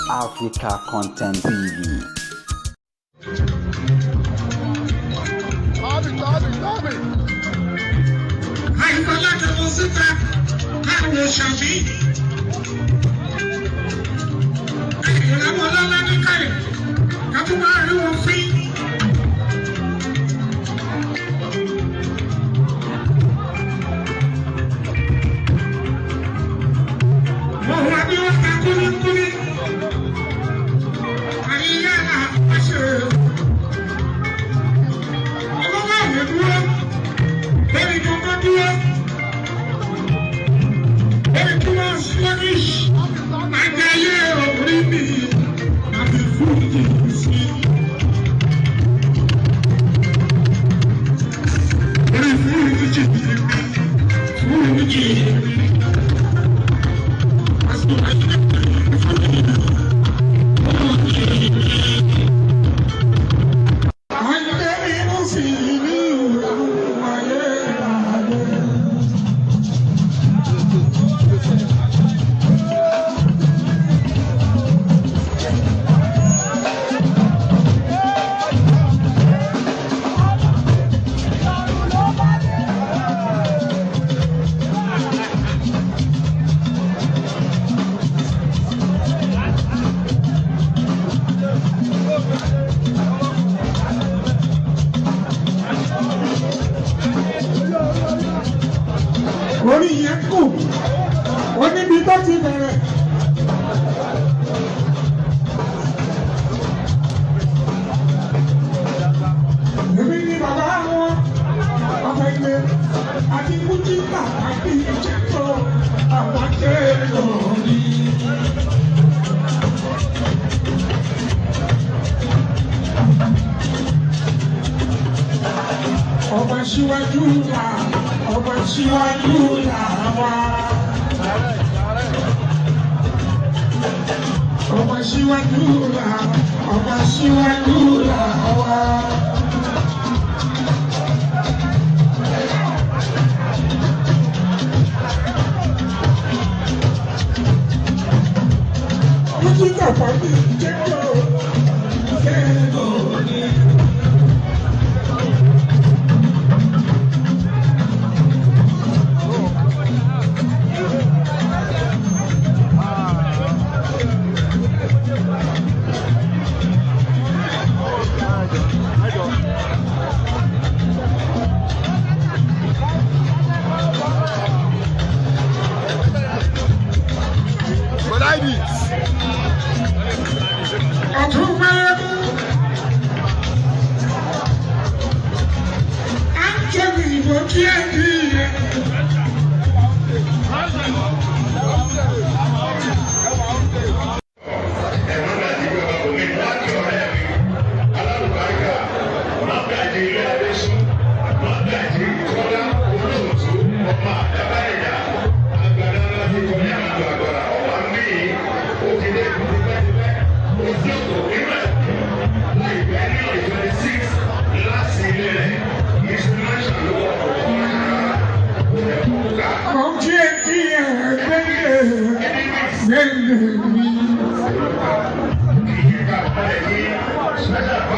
Africa Content TV. Orí yẹn kù ó níbi tó ti bẹ̀rẹ̀. Èmi ni bàbá wọn ọ̀fẹ́gbẹ́ àti Mújíkà àti Ìjẹ́kọ̀ àwọn akẹ́kọ̀ọ́ ni. Ọba síwájú là, ọba síwájú là wá. Ọba síwájú là, ọba síwájú là wá. Mújíkà pàdé Ìjẹ́kọ̀ kẹ́kọ̀ọ́ ni.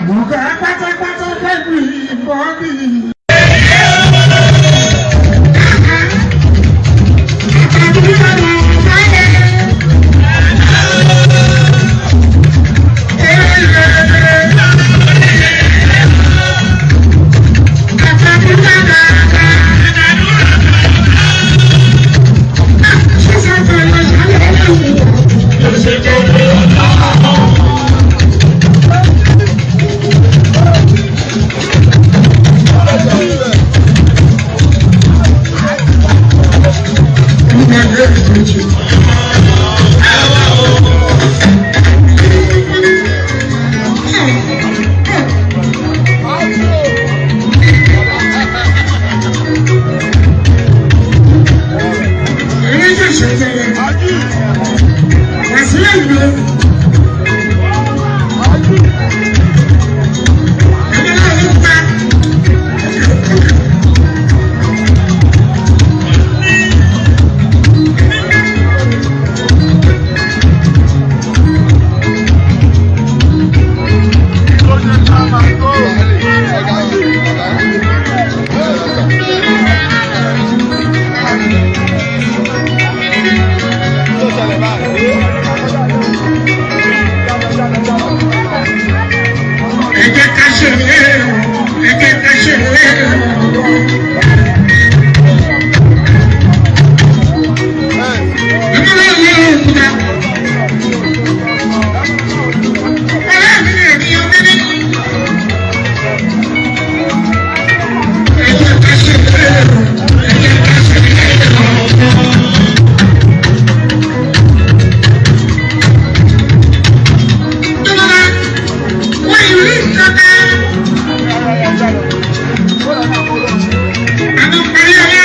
Bùkà pátápátá pẹ̀lú ìbọn mi. ṣẹlẹ̀ báyìí? Ẹ jẹ́ ká ṣeré o, ẹ jẹ́ ká ṣeré o. Ìmúlẹ̀ ìwé òkúta. Ọ̀rẹ́ mi ni ènìyàn mímí. Ẹ jẹ́ ká ṣeré o, ẹ jẹ́ ká ṣeré o. Tọ́lá, wọ́n ìlú ìjọba. Àwọn parí ọlá.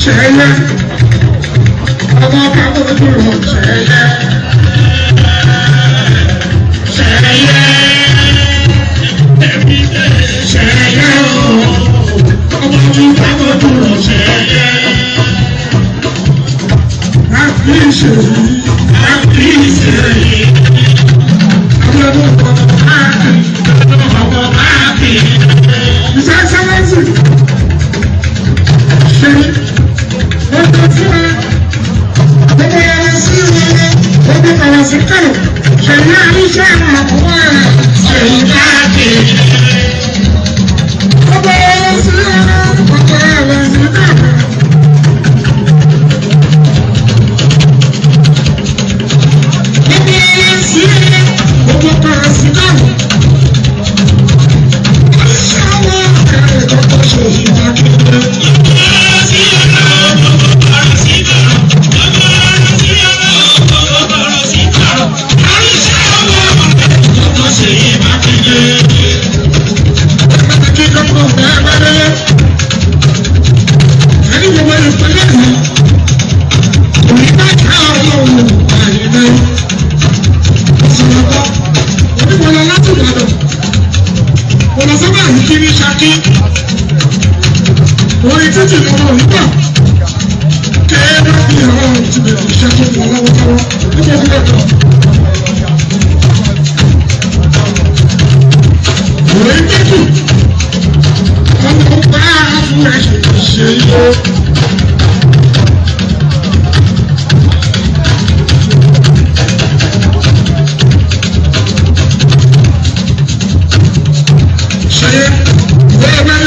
Ṣẹyẹ ọmọ bàbá ṣẹyẹ ṣẹyẹ ṣẹyẹ ọmọ bàbá ṣẹyẹ. Àfi ṣèyí àfi ṣèyí àwọn ọmọ bàbá ọmọ bàbá ìṣẹ́ṣẹ́lẹ́sì ṣèyí. Orí títì lọ́wọ́ nígbà kẹ́ẹ́rẹ́ bí ọ̀rọ̀ ti bẹ̀rẹ̀ iṣẹ́ tó lọ lọ́wọ́lọ́wọ́ nígbà tó lọ. Orí títì ọmọ bá fún ẹ̀ṣẹ̀ ṣe yó. Ṣé ìwé ẹgbẹ́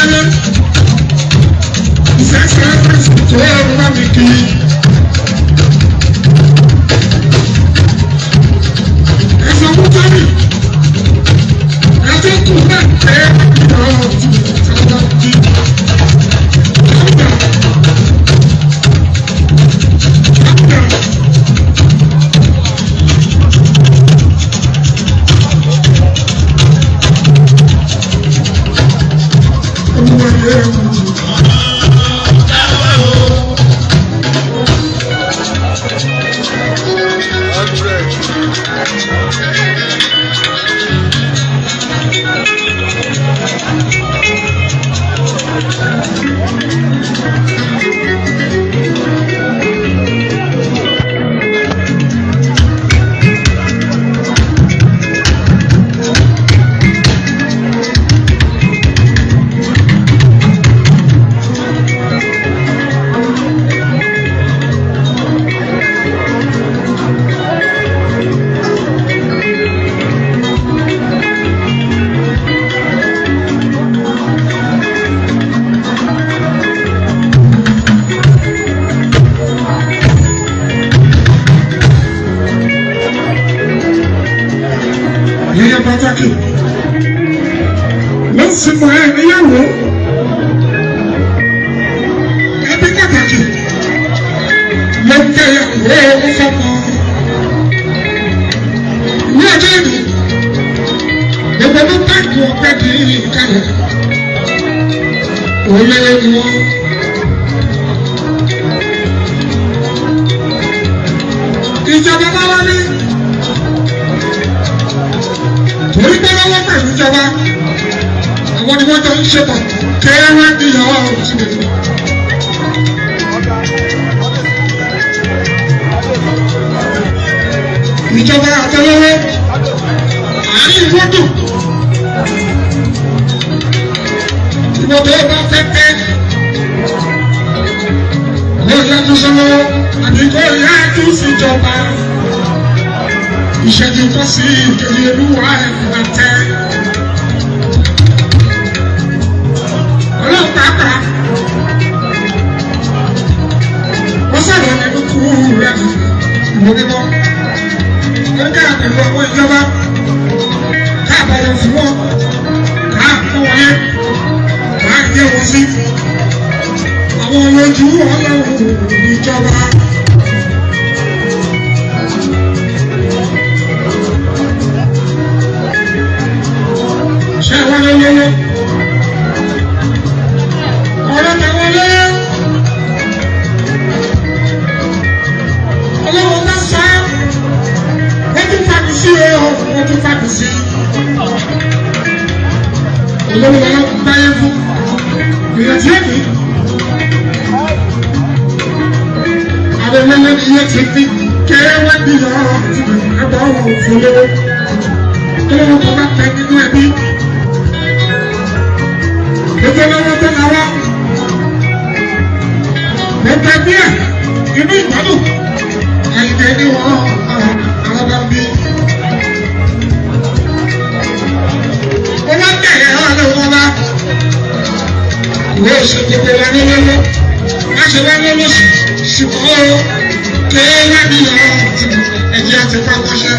Yẹyẹ pàtàkì ló ń sinmi ẹ níyàwó ẹbí pàtàkì ló ń fẹ́yàwó fọmọ ní ọjọ́ ìlú gbogbo ló báńkì ọpẹ́ kì í kalẹ̀ olówó ni wọ́n. Ìjọba bá wá ní torí pé lọ́wọ́ pẹ̀lú ìjọba àwọn ni wọ́n jọ ń ṣe pọ̀ kẹ́rẹ́ ìyàwó òtún. Ìjọba àtẹlẹwẹ àárín ìwọ́dù ìwọ́dù ọba fẹ́ pẹ́ kó yájú sọ́wọ́ àbí kó yájú síjọba ìṣẹ́jú kan sí ìkejì olúwa ẹ̀fọ́ tẹ́. Ọlọ́run pàápàá wọ́n sọ̀rọ̀ nínú kú rẹ̀ ìwọ mímọ́. Wọ́n ká pẹ̀lú àwọn ìjọba káàbọ̀wọ̀ fún wọn káàkó wọlé káàyè wọn sí. Àwọn olójú ọlọ́run ìjọba. Ṣé wọ́n lé lọ́wọ́? Ọ̀rọ̀ tàwọn tún fàmì sí. Olówó lọ́wọ́ ń báyé fún. Ìrètí èmi. Àwọn olówó ni iye ti fi kéwé bí ọ̀rọ̀ ti ẹ̀bọ̀ ọ̀rọ̀ òfin olówó. Olówó kan bá tẹ nínú ẹbí. Gbogbo olówó tó náwó. Gbogbo ẹbí ẹ̀ inú ìgbádùn. Àyìnbó ni wọ́n àwọn bá bí. Owó tẹ̀lé ọ̀rọ̀ wọn bá. Ìwé oṣù gbogbo wa ní lọ́wọ́. Má ṣe wá lọ́wọ́ ṣùgbọ́n o kéwé bí ọ̀rọ̀ ti ẹ̀jẹ̀ àti pápáṣẹ́.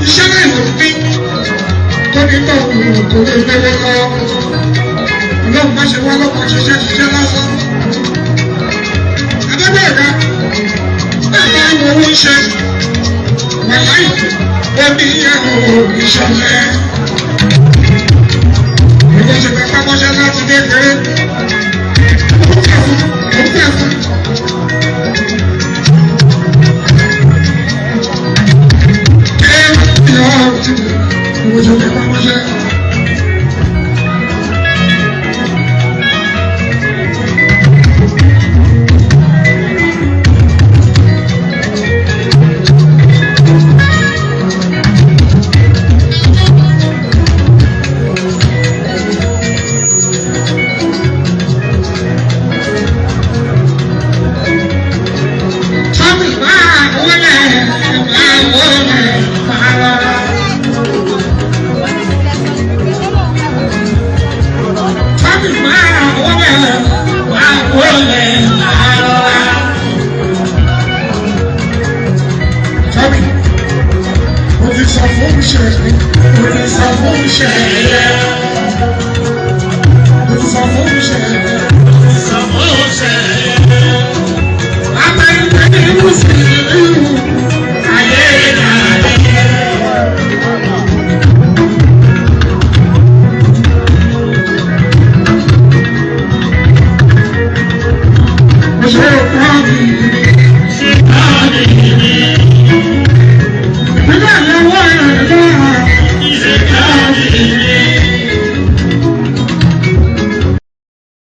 Iṣẹ́ náà ló ń bí. Tó ní tó kò lè lọ́wọ́ lọ́wọ́. Ọlọ́run má ṣe wá lọ́kàn ṣiṣẹ́ ṣiṣẹ́ lásán. Adébẹ̀rẹ̀ bàbá owó ń ṣe. Wàláì ó ní ìyàwó ìṣọ̀lẹ̀. Ìwé ṣe fẹ́ pápáṣẹ́ láti kékeré. Ó ń tẹ̀ fún, ó ń tẹ̀ fún. Ìwé ṣe fẹ́ pápáṣẹ́. Tọ́mì máa wọlé máa wọlé máa rọra. Tọ́mì máa wọlé máa wọlé máa rọra. Tọ́mì, mo ti sọ fún ṣe, mo ti sọ fún ṣe yẹ.